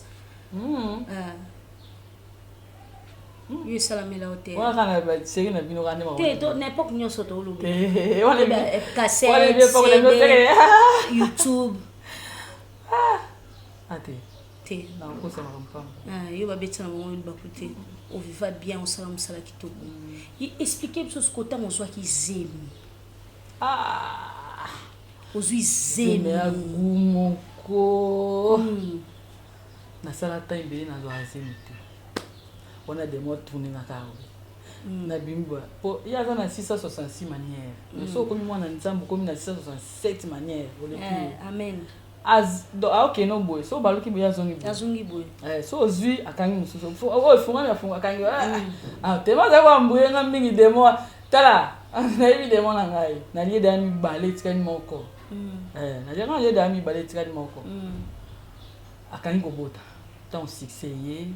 Yo esalamela yo te? Wana kaka na basérie na bino kaka nde makambo. Te, na époque nyonso tolobi. Te, wana cassette, wana ebi époque na bino CD, te. YouTube. Ah, te. Te. Nakokosa makambo pamba. Ah, yo babetisa na bango libaku te, oviva bien, osala mosala kitoko. Ye explike biso siko ntango ozwaki zemi. Ah! Ozwi zemi zemi. Ya gu moko. Nasala temps ebele nazwaka zemi te. Wana demo tourne nga kaka boye, nabimi boye po ye aza na 666 manière, mais so okomi mwana Nzambe, okomi na 667 manière, oleki. Eh, amen. Aokende boye, so baluki boye, azongi boye. Azongi boye. Eh, so ozwi, akangi mosusu. Oyo efungami, afunga, akangi. Ah, tema azali koambuye nga mingi. Demo Tala, nayebi demo na ngai. Nalie deya mibale etikali moko. Eh, nalie nga nalie deya mibale etikali moko. Akangi kobota. Ntango succès ye,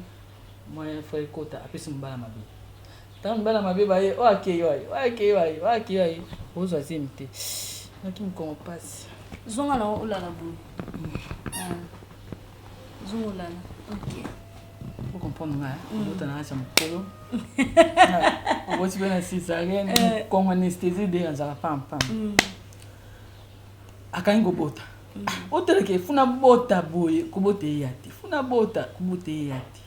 mwa frère ekota, apesi mobala mabe. Ntango mibala mabe baye, oyo akei waye, oyo akei waye, oyo akei waye, ozwa zemi te. Naki mokongo pasi. Zonga na olala boye. Ah. Zonga olala. Ok. Ocomprendre nga, obota na kati ya mokolo. Oboti mpe na césarienne, mokongo anesthésie de azalaka pampam. Akangi kobota. Oteleke funa bota boye, kobota eya te. Funa bota, kobota eya te.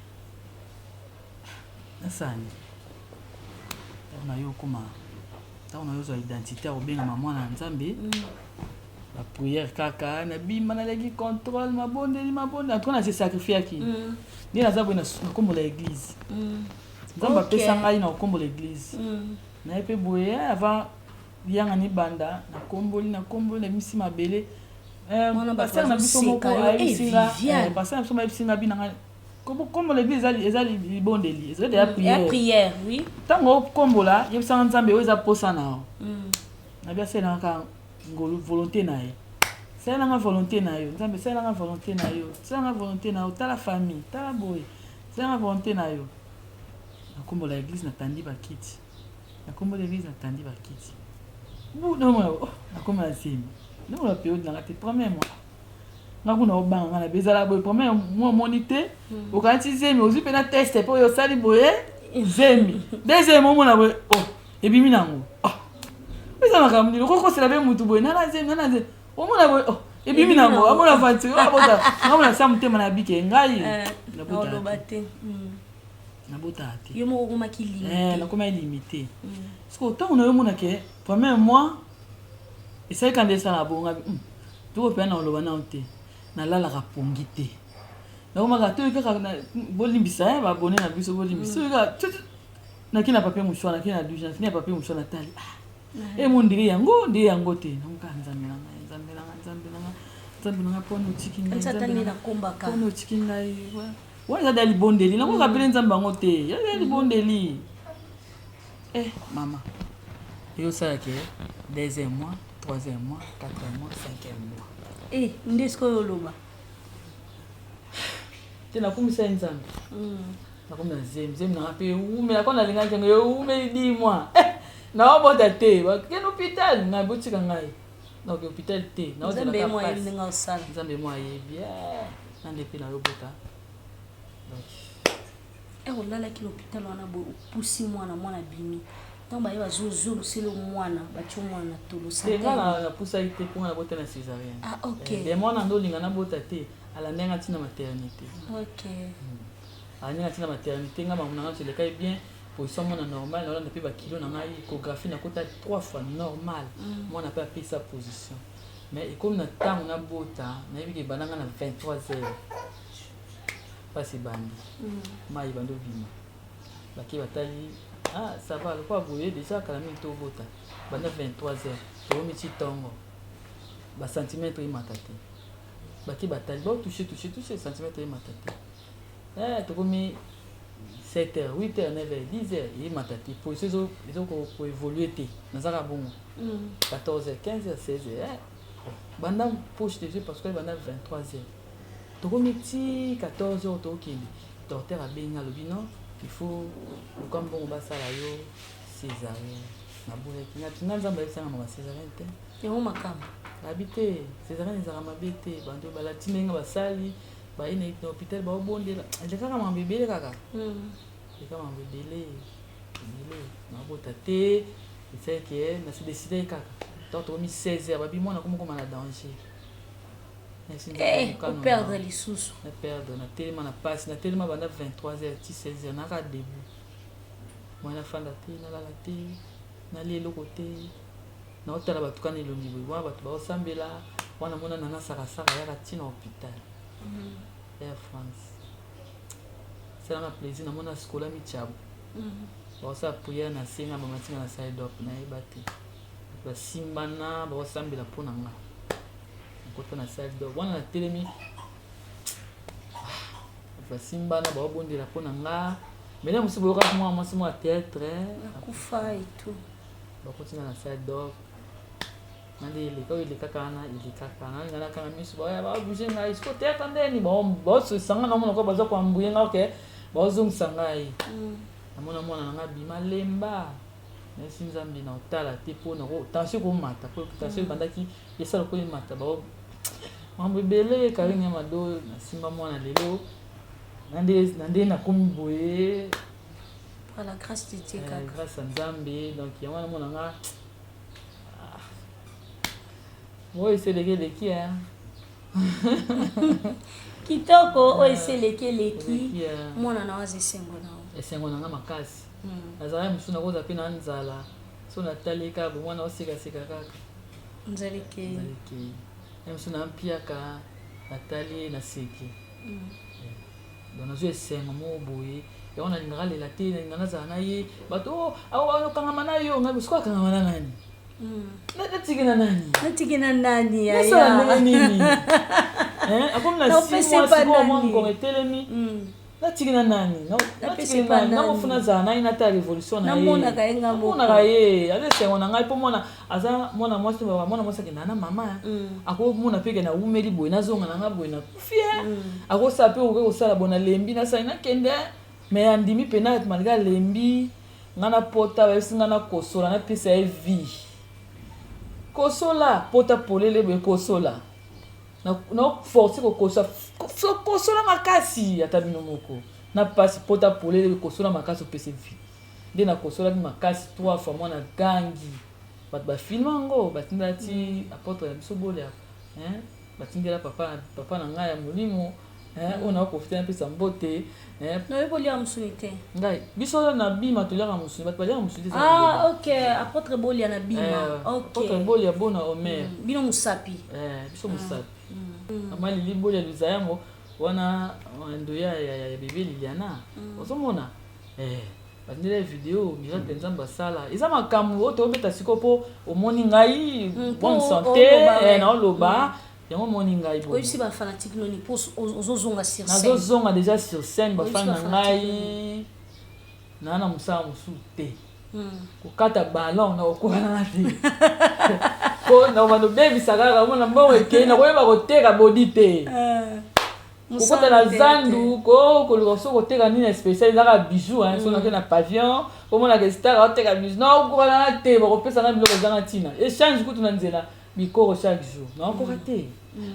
Nasala nini? Ntango na yo okoma, ntango na yo ozwa identité ya kobengama mwana ya Nzambe, baprière kaka nabima, naleki contrôle, mabondeli mabondeli, en tout cas na se sacrifiaki. Nde naza boye, nakombola église. Nzambe apesa ngai na kokombola église. Naye mpe boye avant yanga nibanda, nakomboli nakomboli, nabimisi mabele. Mwana bato Pasteur na biso moko bazoseka yo. ayebisi Eh, nga, Viviane. pasteur na biso moko ayebisi nga, bina ngai kombola église eza libondeli, ezali deya Ya prière. Prière, oui. Ntango okombola, yebisanga Nzambe oyo eza posa na yo. Nabi asalelanga kaka ngolu, volonté na ye. Salelanga volonté na yo, Nzambe, salelanga volonté na yo, salelanga volonté na yo. Tala famille, tala boye, salelanga volonté na yo. Nakombola église, natandi bakiti. Nakombola église, natandi bakiti. Bu namona, oh, nakoma na zemi. Namona période nanga te, premier mois. Nga kuna obanga nga na be ezala boye, premier mois omoni te, okanisi zemi, ozwi mpe na test mpo oyo osali boye zemi. Deuxième mois omona boye, oh, ebimi nango. Oh, eza makambo nini? Okokosela mpe mutu boye, nana zemi, nana zemi, omona boye, oh, ebimi nango, amona voiture abota. Nga mona sa motema na bike ngai nabotaka Oloba te. Te. Nabotaka te. Yo moko okomaki limité. Nakomaki limité parce que ntango na yo omona ke premier mois esalika nde esala bonga, toko mpenza na oloba nano te, nalalaka pongi te, nakomaka toyi kaka bolimbisa babone na biso, bolimbisa soki kaka naki na papier mouchoir, naki na douche, nafini ya papier mouchoir, natali, ah, emo ndire yango nde yango te. Namoka Nzambe na ngai, Nzambe na ngai, Nzambe na ngai, Nzambe na ngai, mpona otiki ngai. Kanisa ata Nzambe nde na ngai, nakombaka. Mpona otiki ngai. Wana eza da libondeli, nakoka pele Nzambe yango te, eza da libondeli. Eh mama, eyosalaka deuxième mois, troisième mois, quatrième mois, cinquième mois. Eh, nde sikoyo oloba. Te, nakumisa ye Nzambe. Nakomi na zemi, zemi nanga mpe ewumela ko nalingaki yango ewumeli 10 mois. Eh, naobota te, bakende hôpital, ngai botika ngai naoke hôpital te. Nzambe ye Naozelaka mo ayebi pasi. ndenge osala. Nzambe mo ayebi. Eh, nande mpe nayobota donc. Ere olalaki na hôpital wana boye, opusi mwana, mwana abimi, ntango baye bazozongisela mwana, batie mwana na tolo. Te, nga napusaki te mpo nga nabota na césarienne. Ah, ok. De mwana ndo olinga nabota te, alandi nga ntina maternité. Alandi nga ntina maternité. Nga makambo na nga elekaki bien, position mwana normal, naolanda mpe bakilo na ngai, échographie nakota trois fois normal. Mwana mpe apesa position, mais ekomi na ntango nabota, nayebi ke ebanda nga na 23 heures, mpasi ebandi, mai ebandi obima. Bake batali, ah, ça va, lokola boye déjà kala mingi tobota. Banda 23 heures tokomi ti ntongo, bacentimètre emata te. Bake batali, baotouche touche touche, centimètre emata te. Eh, tokomi 7 heures, 8 heures, 9 heures, 10 heures, emata te, position ezokoévolue te, nazaka bongo. 14 heures, 15 heures, 16 heures, eh, banda poche de jeu parce que banda 23 heures tokomi ti 14 heures tokokende, docteur abengi, alobi non, il faut luka mbongo basala yo césarienne. Naboyaki nga, nga Nzambe ayebisanga mama césarienne te. Yango makambo. Nabi te, césarienne ezalaka mabe te. Banto balati ndenge basali, baye na hôpital, baobondela, elekaka makambo ebele kaka. Eleka makambo ebele ebele, nabota te. Esalaki nasi décide kaka. Donc tokomi 16 heures, babi mwana komokoma na danger. Eh, operdre lisusu. Na perdre, natelema na pasi, natelema banda 23 heures ti 16 heures, naka debout. Mwana nafanda te, nalala te, nalia eloko te, naotala bato kana elongi boye wana, bato baosambela wana. Mona nana sakasaka yaka ntina hôpital Air France, esalanga plaisir. Namona sikola mityabo baosala prière na senga bamatinga na salle d'op, nayeba te basimbana baosambela mpo na nga. Nakota na salle d'op wana, natelemi, basimbana baobondela mpo na nga. Mele mosusu boyokaka mwana mwasi mwa théâtre. Akufa et tout. Bakoti nga na salle d'op na nde eleka oyo elekaka wana, elekaka na nga nakanga miso, baya babouge ngai siko théâtre ndeni baosisa nga, namona ko baza koambuye nga, oke baozongisa ngai. Namona mwana na nga bima lemba, nayesi Nzambe na otala te mpo tension ekomata, po tension ebandaki esala ko emata, bao makambo ebele. Karine ya Mado, nasimba mwana lelo na nde nakomi boye. Par la grâce de Dieu kaka. Grâce ya Nzambe. Donc yango wana mona nga oyo eseleki eleki. Kitoko, oyo eseleki eleki. Mwana na waza esengo na yo. Esengo na nga makasi. Nazalaki mosusu, nakoza mpe na nzala, so natali kaka bo mwana osekaseka kaka. Nzala ekei. Nzala ekei. Na mosusu na mpiaka, natali ye, naseki. Donc nazwi esengo moko boye. Yango nalingaka lela te, nalinga nazala na ye. Bato okangama na yo, ngai sikoyo akangama na nani? Natiki na nani? Natiki na nani? Nasala ndenge nini? Akomi na 6 mois sikoyo, mwa ngongo etelemi. Natiki na nani? Natiki na nani? Namofuna azala na ye, natala révolution na ye. Namonaka ye nga moko. Namonaka ye, aza esengo na ngai, mpo mwana aza mwana mwasi. Mwana mwasi akendaka na mama, akomona mpe ke nawumeli boye, nazonga na nga boye, nakufi. Akosala mpe, okoki kosala boye, nalembi, nasali, nakende. Mais andimi mpena malgré alembi. Nga na pota, bayebisi nga nakosola, napesa ye vie. Kosola pota polele boye, kosola naforce, kokosola, kosola makasi, ata bino moko na pasi. Pota polele, kosola makasi, opesa vie. Nde nakosolaki makasi trois fois, mwana gangi. Bato bafilme yango, batindela ti apôtre na biso Bolia, batindela papa, papa na ngai ya molimo oyo nakoprofite napesa mbote. Nayebi kolia mosuni te. Ngai, biso na Bima toliaka mosuni, bato baliaka mosuni te. Ah ok, apôtre Bolia na Bima, ok. Apôtre Bolia bona Omer. Bino mosapi. Biso mosapi. Mama Lili Bolia luza yango wana, ndoya ya bébé Liliana. Ozomona bandela video, miracle Nzambe asala eza makambo oyo tobeta sikoyo, mpo omoni ngai bonne santé, naoloba yango, omoni ngai. Oyebisi bafanatique noni mpo ozozonga sur scène? Nazozonga déjà sur scène. Bafani na ngai, naa na mosala mosusu te, kokata ballon na kokokananga te, po na kobanda obebisa kaka, omona mbongo ekei, nakoyeba koteka bodi te. Kokota na zandu ko koluka so koteka nini ya spécial, ezaka bijou. So nake na pavillon, omonaka star aoteka bijou, naokokananga te. Bakopesa nga biloko ezanga ntina, échange kutu na nzela bikoro chaque jour, naokoka te.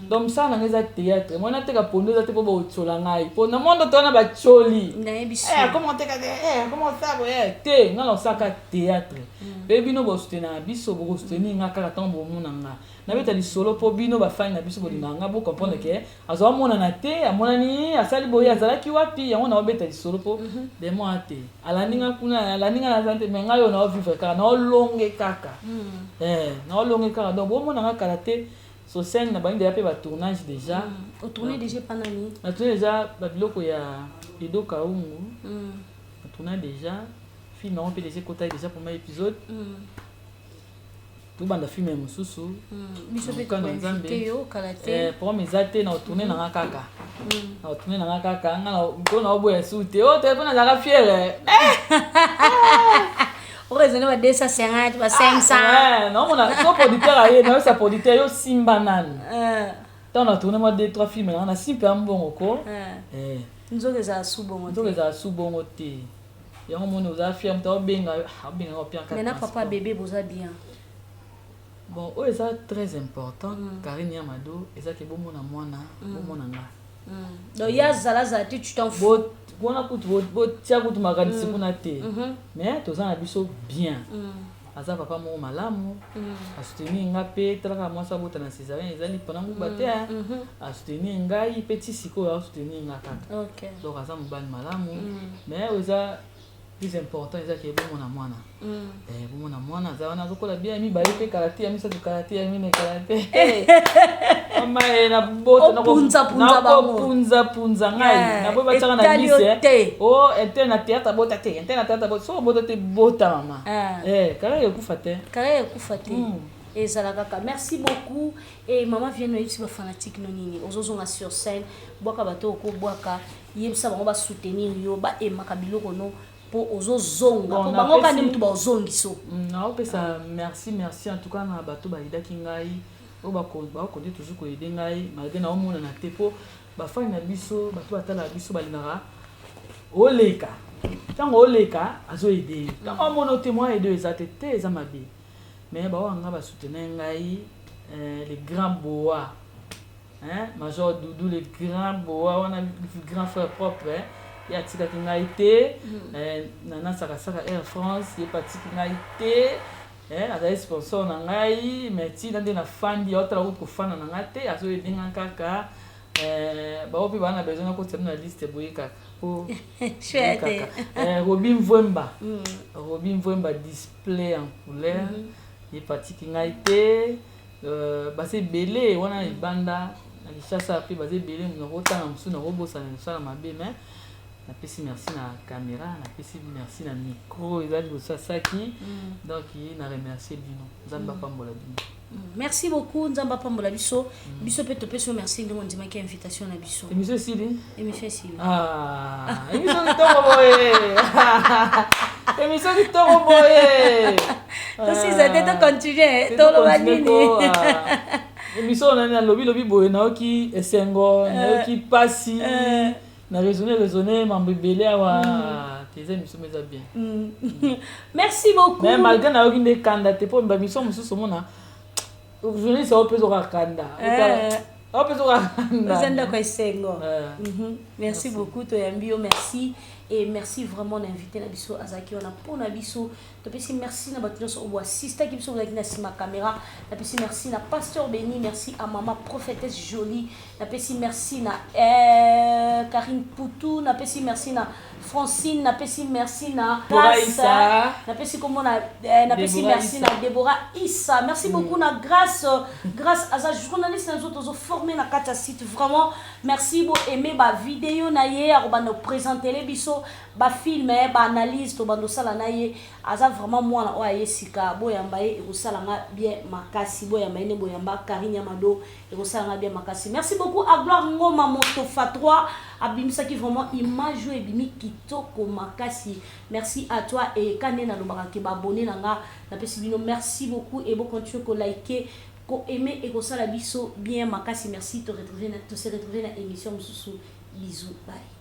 Donc mosala na ngai eza théâtre. Moi nateka pondo eza te, mpo botiola ngai, mpo na mondo to wana batioli koma oteka koma osala boye te. Ngai na osalaka théâtre, mpe bino bosoutenaka biso, bokosoutenir nga kaka ntango bomona nga nabeta lisolo, mpo bino bafani na biso bolingaka nga, bocomprendre ke azwa amonana te, amonani, asali boye, azalaki wapi. Yango naobeta lisolo, mpo demo a te alandi nga kuna, alandi nga naza te. Mais ngai oyo naovivre kaka, naolonge kaka, naolonge kaka. Donc bomona nga kala te sur scène, na bangi deja mpe batournage déjà. Otourne déjà pa nani? Natourne déjà babiloko ya Edo Kaungu. Natourne déjà film yango mpe déjà ekotaki déjà premier épisode. Tobanda film ya mosusu. Biso mpe tokoinvite yo kala te. Problème eza te, na otourne nanga kaka, na otourne nanga kaka. Nga mpo na oboya su te, o te mpo nazalaka fière. Oyo ezali ba 250, ba 500. Naomona so producteur aye, nayebisa producteur: yo simba nani. Ntango na tourne mwa 2 3 film nanga, na simpe ya mbongo ko. Nzoka ezala su bongo. Nzoka ezala su bongo te. Yango moni oza fier, moto aobenga, aobengaka opiaka. Mais na papa bébé boza bien? Bon, oyo eza très important, Karine ya Mado, eza ke bomona mwana, bomona nga. Donc ye azalazala te, tu t'en fous? Wana kutu botia kutu makanisi kuna te, mais toza na biso bien. Aza papa moko malamu, asoutenir nga mpe. Talaka mwasi abota na césarien, ezali mpona nguba te. Asoutenir ngai mpe ti sikoyo asoutenir nga kaka. Donc aza mobali malamu. Mais oyo eza plus important eza ke bomona mwana. Bomona mwana aza wana, azokola bien. Ya mibale mpe kala te, ya misato kala te, ya mine kala te. Mama ye na botonakopunzapunza ngai, naboyi batiaka na lise o ete na théâtre abota te, ete na théâtre abota. Soki obota te, bota mama, carrière ekufa te. Carrière ekufa te, ezala kaka. Merci beaucoup. E mama Vienne, oyebisi bafanatique no nini? Ozozonga sur scène, bwaka bato okobwaka, yebisa bango basoutenir yo, baemaka biloko no. Mpo ozozonga, mpo bango kaka nde mutu bazongisa. Naopesa merci, merci en tout cas na bato baaidaki ngai, oyo bakocontinuer toujours koaider ngai malgré naomonana te, mpo bafani na biso, bato batalaka biso, balingaka oleka. Ntango oleka, azoaider yo. Ntango amona te mwa aide eza te te, eza mabe. Mais baoyo nga basoutenir ngai, le grand boa, hein, Major Doudou, le grand boa wana, grand frère propre, hein, ye atikaki ngai te. Nana Sakasaka, Air France, ye mpe atiki ngai te, azali sponsor na ngai. Mais ntina nde nafandi, aotala kutu kofanda na ngai te, azoaider nga kaka. Bao mpe baa na besoin nakotisa bino na liste boye kaka po kaka Robi Mvwemba, Robi Mvwemba, display en couleur, ye mpe atiki ngai te. Baza ebele wana libanda na Kinshasa mpe baza ebele. Nakotanga mosusu, nakobosana, kosala mabe. Mais napesi merci na caméra, napesi merci na micro eza liboso ya saki. Donc na remercier bino, Nzambe apambola bino. Merci beaucoup, Nzambe apambola biso. Biso mpe topesi yo merci ndenge ondimaki invitation na biso. Émission esili? Émission esili. Ah, émission kitoko boye, émission kitoko boye. Tosisa te, tocontinue, toloba nini? Émission nani nalobi lobi boye, nayoki esengo, nayoki pasi, na raisonne raisonne mambo ebele awa te. Eza émission mo eza bien. Merci beaucoup. Mais malgré nayoki nde kanda te, mpo bamission mosusu omona journaliste ayo mpe ezoka kanda, ayo mpe ezoka kanda. Eza ndako esengo. Merci beaucoup, toyambi yo. Merci et merci vraiment na invité na biso azalaki wana mpona biso. Topesi merci na bato nyonso oyo boassistaki biso, bozalaki na nsima caméra. Napesi merci na pasteur Beni, merci à mama prophétesse Jolie, napesi merci na Karine Putu, napesi merci na Francine, napesi merci na Grâce, napesi komona napesi merci na Déborah Issa. Merci beaucoup na Grâce. Grâce aza journaliste na biso, tozoforme na kati ya site. Vraiment merci, bo aime bavideo na ye, akobanda koprésentele biso bafilm, baanalyse tobanda osala na ye. Aza vraiment mwana oyo aye sika. Boyamba ye, ekosala nga bien makasi. Boyamba ye nde boyamba Karine Yamado, ekosala nga bien makasi. Merci beaucoup à Gloire Ngoma Motofa 3, abimisaki vraiment image oyo ebimi kitoko makasi. Merci à toi. E ka nde nalobaka ke baabonné na nga, napesi bino merci beaucoup et bocontinue kolike, koaime, ekosala biso bien makasi. Merci, to se retrouve na émission mosusu. Bisous, bye.